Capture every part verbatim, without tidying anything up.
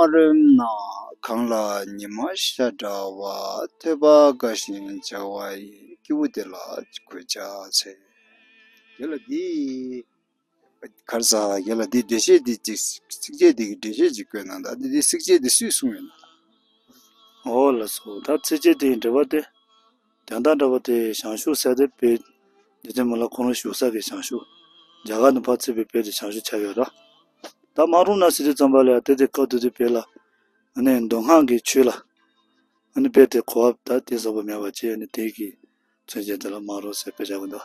མ་རོལ་ན། གང་ལ་ཉི་མ་ཤར་འདྲ་བ། ཐོས་པ་དགའ་ཞིང་འཇའ་བ་ཡི། སྐྱེ་བོ་དེ་ལ་གུས་ཕྱག་འཚལ། དེ་ལ་འདི། གར་ས་ཡ་ལ་འདི་འགྲེལ་བཤད་འདི་ཅིག་ཚིགས་བཅད་འདི་གི་འགྲེལ་བཤད་ཅིག་བཀོད་གནང་དང་། འདི་འདི་ཚིགས་བཅད་འདི་སུས་གསུངས་ཡོད་ན། འོ་ལགས་སོ། ད་ཚིགས་བཅད་དེའི་འགྲེལ་པ་དེ། དོན་དག་འདྲ་པོ་དེ་བྱང་ཆུབ་ཟེར་དེ་བོད་རྒྱལ་བཙུན་མི་ལ་ཁོ་རང་བཞུགས་ས་གི་བྱང་ཆུབ། རྒྱ་གར་ནས་ཕར་ཚུར་བའི་བོད་དེ་བྱང་ཆུབ་ཆགས་ཡོད་ར། ད་མ་རུང་ན་ཟེར་དུས་ཙམ་པ་ལ་ཡ་དེ་དེ་སྐབས་དེ་དུས་བོད་ལ། ཨ་ནི་མདོ་སྔགས་ཀྱི་ཆོས་ལ། ཨ་ནི་བོད་དེ་གོ་བ་ད་དེ་ཟབ་པོ་མེད་པ་བྱས། ཨ་ནི་དེ་གི་མཚོན་བྱེད་དེ་ལ་མ་རུང་ཟེར་དཔེ་བཞག་གི་འདུག་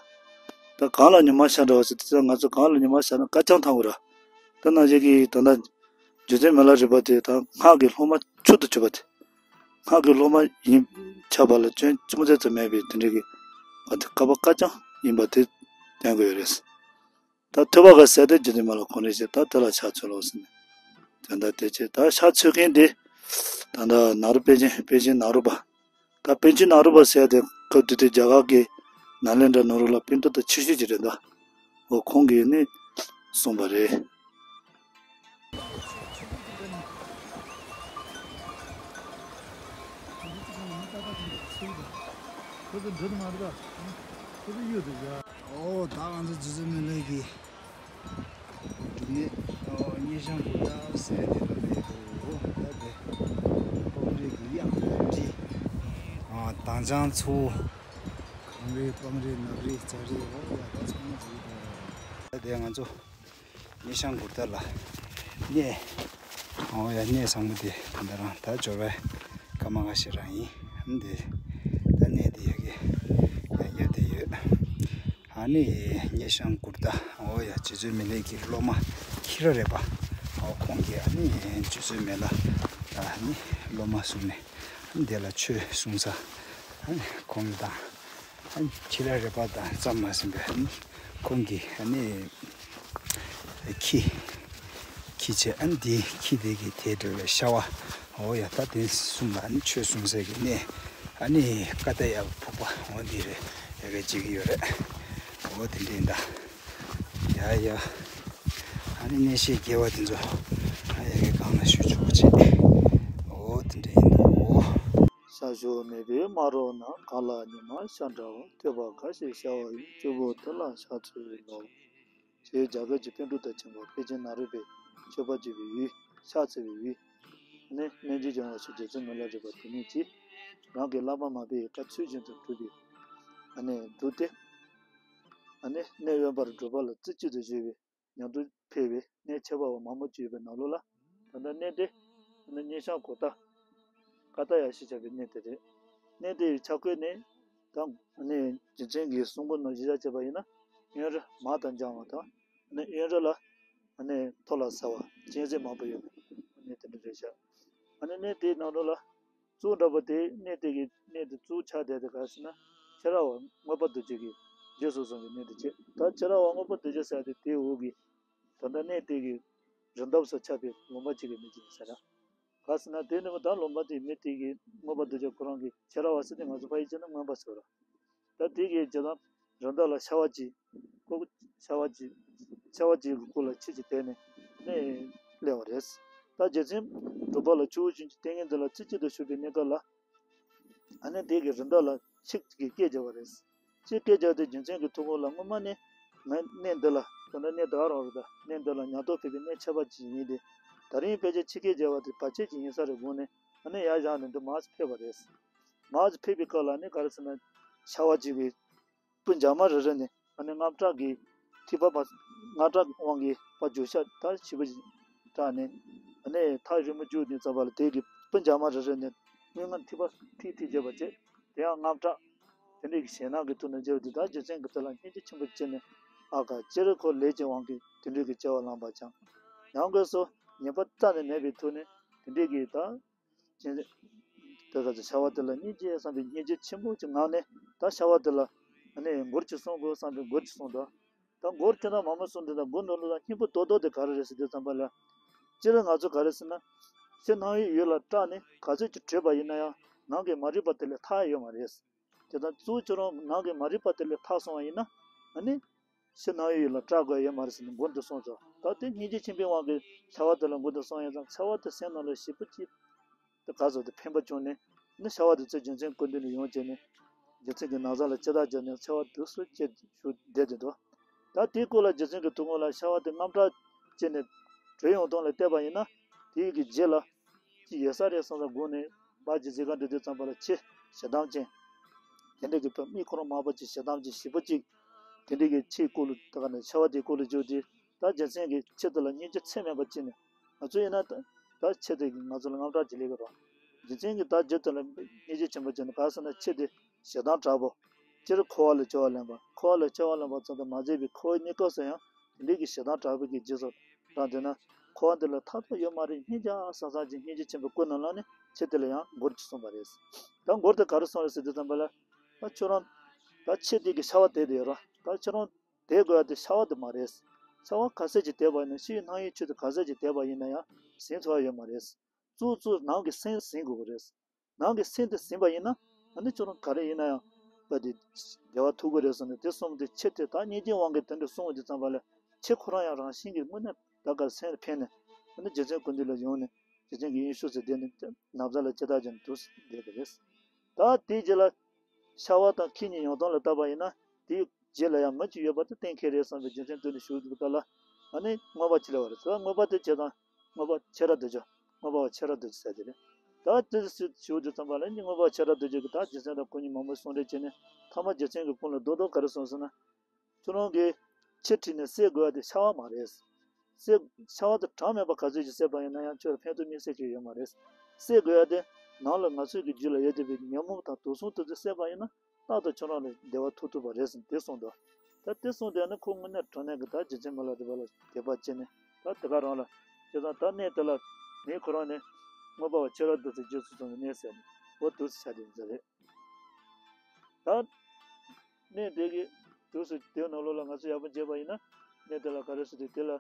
ད་གང་ལ་ཉི་མ་ཤར་འདྲ་བ་ཟེར་དུས་ཙམ། ང་ཚོ་གང་ལ་ཉི་མ་ཤར་ན་ཀ་རྐྱང་ཐང་གི་ར། ད་ནང་བཞིན་གྱི་ད་ལྟ་རྗེ་བཙུན་མི་ལ་རས་པ་དེ་ད་སྔགས་ཀྱི་སློབ་མ་མཆོག་ཏུ་གྱུར་པ་དེ། སྔགས་ཀྱི་སློབ་མ་ཡིན་ཆགས་པ་ལ་སྐྱོན་ཅི་མ་ཚད་ཙམ་མེད་པའི་དེ་འདྲའི་གི་བ་དེ་ཀ་བ་ཀ་རྐྱང་ཡིན་པ་དེ་སྟོན་གྱི་ཡོད་རེད། ད་ཐོས་པ་དགའ་ཟེར་དེ་རྗེ་བཙུན་མི་ལ་ཁོ་རང་བཞིན། ད་དེ་ལ་ཕྱག་འཚལ་ལོ་ཟེར་ནས། དོན་དག་དེ་བྱས། ད་ཕྱག་འཚལ་མཁན་དེ་ད་ལྟ་ནཱ་རོ་པཎ་ཆེན། པཎ་ཆེན་ནཱ་རོ་པ། ད་པཎ་ཆེན་ནཱ་རོ་པ་ཟེར་དེ་སྐབས་དེ་དུས་རྒྱ་གར་གྱི་ནཱ་ལེནྡྲ་ནོར་བུ་ལ་པཎྜི་ཏ་ཆེ་ཤོས་ཅིག་རེད་ད། འོ་ཁོང་གིས་ནི་གསུངས་པ་རེད། འོ་ད་ང་ཚོ་རྗེ་བཙུན་མི་ལ་གི་སྒྲུབ་གནས། ཨོ་སྙེ་ཤང་གུར་ཏ་ཟེར་དེ་ལ་མེད་དོ། ད་དེ་སྤང་རི་གི་གཡང་རི། ཨ་དྭངས་ལྗང་ཚ་པོ། གངས་རི་སྤང་རི་ནགས་རི་ཙ་རི། ཨོ་ཡ་ད་ཚང་མ་ཅིག་ད་དེ་ང་ཚོ་སྙེ་ཤང་གུར་ཏ་ལ་གནས། ཨོ་ཡ་གནས་བཟང་པོ་དེ་ད་རང་ད་འབྱོར་བའི་སྐར་མ་ཁ་ཤས་རང་ཡིན། འདི་ད་གནས་དེ་ཡ་གི་ཡ་དེ་ཡོད། ཨ་ནི་སྙེ་ཤང་གུར་ཏ། ཨོ་ཡ་རྗེ་བཙུན་མི་ལའི་གི་སློབ་མ་ཁྱི་ར་རས་པ། ཨོ་ཁོང་གིས་ཨ་ནི་རྗེ་བཙུན་མི་ལ་ཨ་ནི་སློབ་མ་བཟུང་ནས་ཨ་ནི་དེ་ལ་ཆོས་གསུང་ས། ཨ་ནི་ཁོང་དང་ཨ་ནི་ཁྱི་ར་རས་པ་དང་ཙམ་མ་ཟིན་པའི་ཨ་ནི་ཁོང་གིས་ཨ་ནི་ཁྱི། ཁྱི་བྱས། ཨ་ནི་དེ་ཁྱི་དེ་གི་དེ་འདྲ་བའི་ཤ་བ། ཨོ་ཡ་ད་དེ་གསུམ་ལ་ཨ་ནི་ཆོས་གསུང་སའི་གི་གནས། ཨ་ནི་ཀ་ཏ་ཡ་ཕུག་པ། འོ་འདི་རེད། ཡ་གི་བྱེད་ཀྱི་ཡོད་རེད། འོ་དེ་འདྲ་ཡིན་ད། ཡ་ཡ། ཨ་ནི་གནས་བཤད་རྒྱས་པ་དེ་ཚོ་ཨ་ཡ་གི་སྒང་ལ་ཞུ་ཆོག་པ་བྱེད། འོ་དེ་འདྲ་ཡིན་ད། འོ། ཤར་ཕྱོགས་མེད་པའི་མ་རོ་ན། གངས་ལ་ཉི་མ་ཤར་འདྲ་བ། ཐོས་པ་དགའ་ཞིང་འཇའ་བ་ཡི། སྐྱེ་བོ་དེ་ལ་ཕྱག་འཚལ་ལོ། ཞེས་རྒྱ་གར་གྱི་པཎ་གྲུབ་དང་མཁྱེན་པ་པཎ་ཆེན་ནཱ་རོ་པའི་མཆོད་པ་བརྗོད་པའི་ཡུལ། ཕྱག་འཚལ་བའི་ཡུལ། ནི་གནས་རྗེ་འབྱུང་བ་ཆེན་རྗེ་བཙུན་མི་ལ་རས་པ་དེ་ཉིད་ཀྱིས་རང་གི་བླ་མ་མར་པའི་བཀའ་ཚུལ་བཞིན་དུ་བསྒྲུབས་པའི་ཨ་ནི་འདུག་སྟེ། ཨ་ནི་གནས་དབེན་པར་སྒྲུབ་པ་ལ་རྩེ་གཅིག་ཏུ་བཞེས་པའི་ཉམས་སུ་ཕེབས་པའི་གནས་ཁྱད་པར་བ་མང་པོ་ཅིག་ཡོད་པའི་ནང་ལོགས་ལ། ད་ལྟ་གནས་དེ་ནི་སྙེ་ཤང་གུར་ཏ། ཀ་ཏ་ཡ་ཞེས་བྱ་བའི་གནས་དེ་རེད། གནས་དེ་ཡི་ཆ་བགོས་ནི་ད་ནི་རྒྱུ་མཚན་གྱི་གསུང་འབུམ་ནང་གཞི་བཞག་བྱས་པ་ཡིན་ན། དབོན་རི་མར་དང་འགྱངས་པ་དང་། ནི་དབོན་རི་ལ་ནི་མཐོ་ལ་ས་བ་གཅན་གཟན་མང་པོ་ཡོད་པའི་གནས་དེ་འདྲ་རེད་ཤག་ཨ་ནི་གནས་དེའི་ནང་ལོགས་ལ། གཙུག་འདྲ་པོ་དེ་གནས་དེ་གི་གནས་དེ་གཙུག་ཆགས་བསྡད་དེ་ག་རེ་ཟེར་ན། ཁྱི་ར་བ་མངོན་པ་རྡོ་རྗེ་གིས་རྗེས་སུ་བཟུང་བའི་གནས་དེ་བྱས། ད་ཁྱི་ར་བ་མངོན་པ་རྡོ་རྗེ་ཟེར་དེ་དེའི་འོག་གི་ད་ལྟ་གནས་དེ་གི་རི་འདབས་སུ་ཆགས་པའི་ལུང་པ་གཅིག་གི་མིང་ཅིག་ཟེར་ན། ག་ཟེར་ན་དེ་ནི་ད་ལུང་པ་དེའི་མི་དེ་གི་མངོན་པ་རྡོ་རྗེ་ཁོ་རང་གི་ཁྱི་ར་བ་ཟེར་དེ་ང་ཚོ་ཕ་ཡུལ་བྱས་ན་མངོན་པ་ཟེར་བ་ར། ད་དེ་གི་ཇི་ལྟར་རི་འདབས་ལ་ཤ་བ་གཅིག་ཁོ་ཤ་བ་གཅིག་ཤ་བ་གཅིག་གི་སྐུ་ལ་ཁྱི་གཅིག་དེད་ནས་གནས་སླེབས་པ་རེད། ད་རྗེ་བཙུན་གྲུབ་པ་ལ་ཆུ་བོ་ཆུན་གྱི་ལྟས་ངན་འདི་ལ་རྩེ་གཅིག་ཏུ་བཞུགས་པའི་གནས་སྐབས་ལ། ཨ་ནི་དེ་གི་རི་འདབས་ལ་ཁྱི་གཅིག་གིས་སྐད་རྒྱབ་པ་རེད། ཁྱི་སྐད་རྒྱབ་དེ་རྒྱུ་མཚན་གྱི་ཐོག་ལ་སྔོན་མ་ནས་ངའི་གནས་འདི་ལ་ད་ལྟ་གནས་ད་ག་རང་རེད། ད་གནས་འདི་ལ་ཉམས་རྟོགས་ཕེབས་པའི་གནས་ཁྱད་པར་ཅན་ཡིན་ཏེ། ད་རིང་ཕལ་ཆེར་ཁྱི་སྐད་རྒྱབ་པ་དེ་བར་ཆད་ཅིག་ཡིན་ས་རེད་དགོངས་ནས། ཨ་ནི་ཡར་བཞེངས་ནས་འདི་མར་ཕེབས་པ་རེད། མར་ཕེབས་པའི་སྐབས་ལ་ནི་ག་རེ་ཟེར་ན། ཤ་བ་གཅིག་གིས་སྤུ་འཇག་མ་རེ་རེ་ནས་ཨ་ནི་རྔ་བྲག་གི་ཐིགས་པ་མ་རྔ་བྲག་དབང་གིས་ཕར་རྒྱུག་ཤར་ད་ཞིབ་པ་ཞིག་བྲག་ནས་ཨ་ནི་ཐག་རིང་མོ་རྒྱུག་ནས་ཙམ་པ་ལ་དེ་གི་སྤུ་འཇག་མ་རེ་རེ་ནས་སྔོན་ང་ཐིགས་པ་ཐིགས་ཐིགས་བྱས་པ་བྱས། དེ་ཡང་རྔ་བྲག་དེ་འདྲའི་གི་ཞེད་སྣང་གི་ཐོག་ནས་བྱས་པ་དེ་དག་རྒྱུ་མཚན་གྱི་ཐོག་ལ་སྙིང་རྗེ་ཆེན་པོ་སྐྱེས་ནས། ཨ་ཁ་སྤྱིར་ཁོ་ལས་ཀྱི་དབང་གིས་དེ་འདྲའི་གི་སྐྱེ་བ་བླངས་པ་ཀྱང་། ཡང་སྒོས་སུ་ཉེས་པ་རྩ་ནས་མེད་པའི་ཐོག་ནས་དེ་འདྲའི་གི་ད། ཅན། དེ་ག་ཚོད་ཤ་བ་དེ་ལ་སྙིང་རྗེ་བསམ་པའི་སྙིང་རྗེ་ཆེན་པོ་ཅིག་ངང་ནས་ད་ཤ་བ་དེ་ལ་ཨ་ནི་མགུར་ཅིག་གསུང་དགོས་བསམ་པའི་མགུར་ཅིག་གསུངས་འདུག་ད་མགུར་ཁྱོད་རང་མང་མང་གསུངས་འདུག་ད་མགུར་འདི་ལ་སྙིང་པོ་རྡོག་རྡོག་དེ་ག་རེ་རེད་ཟེར་དུས་ཙམ་པ་ལ། སྤྱིར་ང་ཚོ་ག་རེ་ཟེར་ན། ཕྱི་སྣང་བའི་ཡུལ་ལ་སྐྲག་ནས་ག་ཚོད་ཅིག་བྲོས་པ་ཡིན་ན་ཡང་ནང་གི་མ་རིག་པ་དེ་ལས་ཐར་ཡ་ཡོད་མ་རེད། དེ་དང་གཙོ་བོ་ཁྱོད་རང་ནང་གི་མ་རིག་པ་དེ་ལས་ཐར་སོང་བ་ཡིན་ན། ཨ་ནི། ཕྱི་སྣང་ཡུལ་ལ་སྐྲག་དགོས་ཡོད་མ་རེད་ཟེར་ནས་མགུར་འདི་གསུངས་སོང་། ད་དེ་སྙིང་རྗེ་ཆེན་པོའི་དབང་གིས་ཤ་བ་དེ་ལ་མགུར་འདི་གསུངས་ཡོད་ཙང་ཤ་བ་དེ་སེམས་ནང་ལ་ཞེ་པོ་ཅིག་དེ་ག་ཚོད་དེ་ཕན་པ་བྱུང་ནས་ནི་ཤ་བ་དེ་ཚོས་རྒྱུ་མཚན་སྐུ་མདུན་ལ་ཡོང་བྱས་ནས་རྒྱུ་མཚན་གྱི་ན་བཟའ་ལ་ལྕེ་ལྡག་བརྒྱབ་ནས་ཤ་བ་དེ་ཚོ་ཅེས་ཞུ་བསྡད་དེ་འདུག་ད་དེའི་སྐོར་ལ་རྗེ་བཙུན་གྱི་ཐུགས་དགོངས་ལ་ཤ་བ་དེ་དངངས་སྐྲག་བྱས་ནས་བྲོས་ཡོང་སྟངས་ལ་བལྟས་པ་ཡིན་ན་དེའི་གི་རྗེས་ལ་ཅི་ཡོད་ས་རེད་བསམ་ས་སྒུག་ནས་ཕར་རྗེ་བཙུན་ཁང་འགྲོ་དུས་ཙམ་པ་ལ་ཁྱི་ཞེ་སྡང་ཅན། དེ་འདྲ་གི་བུ་མི་ཁོ་རང་མང་པོ་ཅིག་ཞེ་སྡང་ཅན་ཞེ་པོ་ཅིག་དེ་འདྲ་གི་ཁྱིའི་སྐོར་ལ་ད་ག་ནས་ཤ་བ་དེའི་སྐོར་ལ་བརྗོད་དེ་ད་རྒྱུ་མཚན་གྱི་ཁྱི་དེ་ལ་སྙིང་རྗེ་ཚད་མེད་པ་ཅིག་ནས་ང་ཚོ་ཡིན་ན་ད་ད་ཁྱི་དེ་གི་ང་ཚོ་ལ་དངངས་སྐྲག་ཅིག་སླེབས་ཀྱི་རེད། རྒྱུ་མཚན་གྱི་ད་རྒྱུ་དེ་ལ་སྙིང་རྗེ་ཆེན་པོ་ཅིག་ནས་ག་རེ་ཟེར་ན་ཁྱི་དེ་ཞེ་སྡང་དྲག་པོ། སྤྱིར་འཁོར་བ་ལ་སྐྱེ་བ་ལེན་པ། འཁོར་བ་ལ་སྐྱེ་བ་ལེན་པ་ཙམ་དུ་མ་ཟད་པའི་འཁོར་བའི་གནས་སྐབས་སུ་ཡང་དེ་འདྲའི་གི་ཞེ་སྡང་དྲག་པོའི་གི་རྗེས་སུ་འབྲངས་དེ་ན་འཁོར་བ་འདི་ལ་མཐའ་དག་ཡོད་མ་རེད། སྙིང་རྗེ་ཨ་བསམ་བསམ་གྱི་སྙིང་རྗེ་ཆེན་པོ་ཀུན་ནས་བསླངས་ནས་ཁྱི་དེ་ལ་ཡང་མགུར་ཅིག་གསུངས་པ་རེད། ད་མགུར་དེ་ག་རེ་གསུངས་རེད་ཟེར་དུས་ཙམ་པ་ལ་ད་ཁྱོད་རང་ད་ཁྱི་དེ་གི་ཤ་བ་དེད་དེ་ཡོད་ར། ད་ཁྱོད་རང་དེད་དགོས་ཡ་དེ་ཤ་བ་དེ་མ་རེད། ཤ་བ་ག་ཚད་ཅིག་དེད་པ་ཡིན་ན་ཕྱིའི་སྣང་ཡུལ་ཆེད་དུ་ག་ཚད་ཅིག་དེད་པ་ཡིན་ན་ཡང་ཟིན་ཐུབ་ཡ་ཡོད་མ་རེད། གཙོ་གཙོ་ནང་གི་སེམས་ཟིན་དགོས་ཀྱི་རེད། ནང་གི་སེམས་དེ་ཟིན་པ་ཡིན་ན་ཨ་ནི་ཁྱོད་རང་ག་རེ་ཡིན་ན་ཡང་བ་དེ་བདེ་བ་ཐོབ་ཀྱི་རེད་ཟེར་ནས་དེ་གསུངས་ཏེ་ཁྱི་དེ་ད་སྙིང་རྗེའི་དབང་གིས་དེ་འདྲ་གསུངས་པ་དེ་ཙམ་པ་ལས་ཁྱི་ཁོ་རང་ཡང་རང་བཞིན་གྱིས་དངོས་གནས་ད་ག་སེམས་ལ་ཕན་ནས་ཨ་ནི་རྗེ་བཙུན་སྐུ་མདུན་ལ་ཡོང་ནས་རྗེ་བཙུན་གྱི་དབྱིངས་ཤུགས་སུ་བསྡད་ནས་ན་བཟའ་ལ་ལྕེ་ལྡག་བརྒྱབ་ནས་འདུག་བསྡད་པ་རེད། ད་དེའི་རྗེས་ལ་ཤ་བ་དང་ཁྱི་གཉིས་ཡོང་སྟངས་ལ་བལྟས་པ་ཡིན་ན་དེའི་རྗེས་ལ་ཡང་མི་གཅིག་ཡོད་པ་དེ་གཏན་འཁེལ་རེད་བསམ་པའི་རྒྱུ་མཚན་བཏོན་ནས་ཞུ་འདུག་ད་ལ་ཨ་ནི་མངོན་པ་ཅིག་སླེབས་པ་རེད། ད་མངོན་པ་དེ་བྱས་ཙང་མངོན་པ་ཁྱི་ར་རྡོ་རྗེ། མངོན་པ་བ་ཁྱི་ར་རྡོ་རྗེ་ཟེར་དེ་རེད། ད་དེ་ཞུ་ཞུ་དུས་ཙམ་པ་ལ་ནི་མངོན་པ་བ་ཁྱི་ར་རྡོ་རྗེ་གིས་ད་རྗེ་བཙུན་དང་སྐུ་མདུན་མང་པོ་གསུང་གྲོས་བྱས་ནས་ཐ་མ་རྗེ་བཙུན་གྱི་དཔུང་ལ་རྡོག་རྡོག་ག་རེ་གསུངས་ཟེར་ན། ཁྱོད་རང་གིས་ཁྱི་ཁྲིད་ནས་བསད་དགོས་ཡ་དེ་ཤ་བ་མ་རེད། བསད་ཤ་བ་དེ་གྲངས་མེད་པ་ག་ཚོད་ཅིག་བསད་པ་ཡིན་ན་ཡང་ཁྱོད་ལ་ཕན་ཐོགས་དམིགས་བསལ་གྱི་ཡོད་མ་རེད། བསད་དགོས་ཡ་དེ་ནང་ལ་ང་ཚོའི་གི་རྒྱུད་ལ་ཡོད་བསྡད་པའི་ཉོན་མོངས་དང་དུག་གསུམ་དེ་ཚོ་བསད་པ་ཡིན་ན། རྟག་ཏུ་ཁྱོད་རང་ལ་བདེ་བ་ཐོབ་ཐུབ་པ་རེད་ཟེར་དེ་གསུངས་འདུག་ད་དེ་གསུངས་དུས་ནི་ཁོ་དངོས་གནས་དྲང་གནས་ཀྱི་ད་རྗེ་བཙུན་མི་ལ་རས་པ་ལ་དད་པ་སྐྱེས་ནས་ད་དེ་ག་རང་ལ་བྱས་ཙང་ད་གནས་དེ་ལ་ངས་ཁོ་རང་ནི་མངོན་པ་བ་ཁྱི་ར་རྡོ་རྗེ་རྗེས་སུ་བཟུང་བའི་གནས་ཟེར་ནས་འོ་འདུག་སེ་ཆགས་བསྡད་ཡོད་རེད། ད་གནས་དེ་གི་འདུག་སེ་དེའི་ནང་ལོགས་ལ་ང་ཚོ་ཡག་པོ་མཇལ་བ་ཡིན་ན་གནས་དེ་ལ་ག་རེ་ཟེར་དུས་དེ་ལ།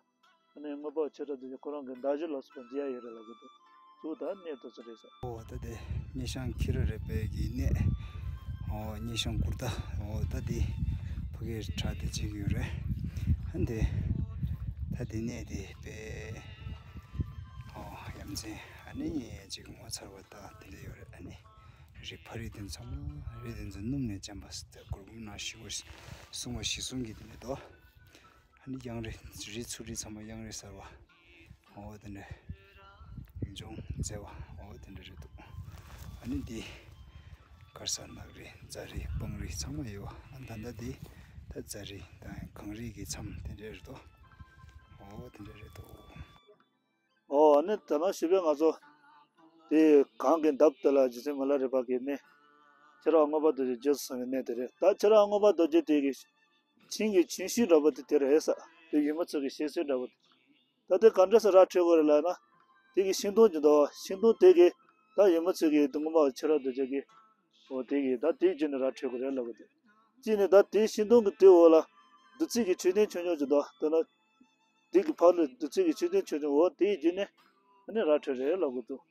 ཨ་ནི་མངོན་པ་བ་ཁྱི་ར་རྡོ་རྗེ་ཁོ་རང་གི་མདའ་གཞུ་ལོགས་སུ་མཇལ་ཡ་ཡོད་རེད་ལབ་ཀྱི་འདུག་གཙོ་བོ་ད་གནས་དེ་ཚོ་རེད་ཟེར། ཨོ་ད་དེ་སྙེ་ཤང་ཁྱི་ར་རས་པའི་གི་གནས། ཨོ་སྙེ་ཤང་གུར་ད། ཨོ་ད་དེ་ཕ་གིར་གྲ་དེ་བྱེད་ཀྱི་ཡོད་རེད། ཨ་ནི་དེ་ད་དེ་གནས་དེ་དཔེ་ཨོ་ཡ་མཚན་ཨ་ནི་ཅིག་ངོ་མཚར་བ་ད་དེ་འདྲ་ཡོད་རེད། ཨ་ནི་རི་ཕ་རི་དེ་ཚང་མ་རི་དེ་ཚོ་སྣུམ་ནས་བྱས་པ་ཟེར་ཏེ་གུར་གུམ་ནང་ཞི་བ་སྲུང་བ་ཞི་སྲུང་གི་དེ་འདྲ་འདུག་ཨ་ནི་གཡང་རི་རི་ཚུར་རི་ཚང་མ་གཡང་རི་གསར་བ། འོ་དེ་འདྲ་ལྗོངས་མཛེས་པ་འོ་དེ་འདྲ་རེད་འདུག་ཨ་ནི་འདི་དཀར་ས་ནག་རི་རྫ་རི་སྤང་རི་ཚང་མ་ཡོད་པ། ཨ་ད་ལྟ་འདི་ད་རྫ་རི་དང་གངས་རི་གི་མཚམས་དེ་འདྲ་རེད་འདུག་འོ་དེ་འདྲ་རེད་འདུག་ཨོ་ཨ་ནི་ད་ནང་ཞུ་བས་ང་ཚོ་དེ་གངས་ཀྱི་འདབས་དེ་ལ་རྗེ་བཙུན་མི་ལ་རས་པ་གི་གནས་ཁྱི་ར་བ་མངོན་པ་རྡོ་རྗེ་རྗེས་སུ་བཟུང་བའི་གནས་དེ་རེད། ད་ཁྱི་ར་བ་མངོན་པ་རྡོ་རྗེ་དེ་གི་བྱིན་གྱིས་བྱིན་ཤུལ་འདྲ་པོ་དེ་དེ་རེད་ཟེར། དེ་ཡུལ་མི་ཚོ་གི་བཤད་སྲོལ་འདྲ་པོ་དེ། ད་དེ་ག་འདྲ་སེ་ར་འཕྲོད་དགོས་རེད་ལབ་ན། དེ་གི་ཤིང་སྡོང་གི་འདུག་ཤིང་སྡོང་དེ་གི་ད་ཡུལ་མི་ཚོ་གི་དེ་མངོན་པ་ཁྱི་ར་རྡོ་རྗེ་གི་འོ་དེ་གི་ད་དེའི་རྒྱུད་ནས་ར་འཕྲོད་དགོས་རེད་ལབ་གི་འདུག་གཅིག་ནི་ད་དེའི་ཤིང་སྡོང་གི་དེའི་འོག་ལ་བདུད་རྩི་གི་མཆོད་རྟེན་ཆུང་ཆུང་ཅིག་འདུག་དེ་ན། དེ་གི་ཕར་ལ་བདུད་རྩི་གི་མཆོད་རྟེན་ཆུང་ཆུང་འོ་དེའི་རྒྱུད་ནས་ཨ་ནི་ར་འཕྲོད་རེད་ལབ་གི་འདུག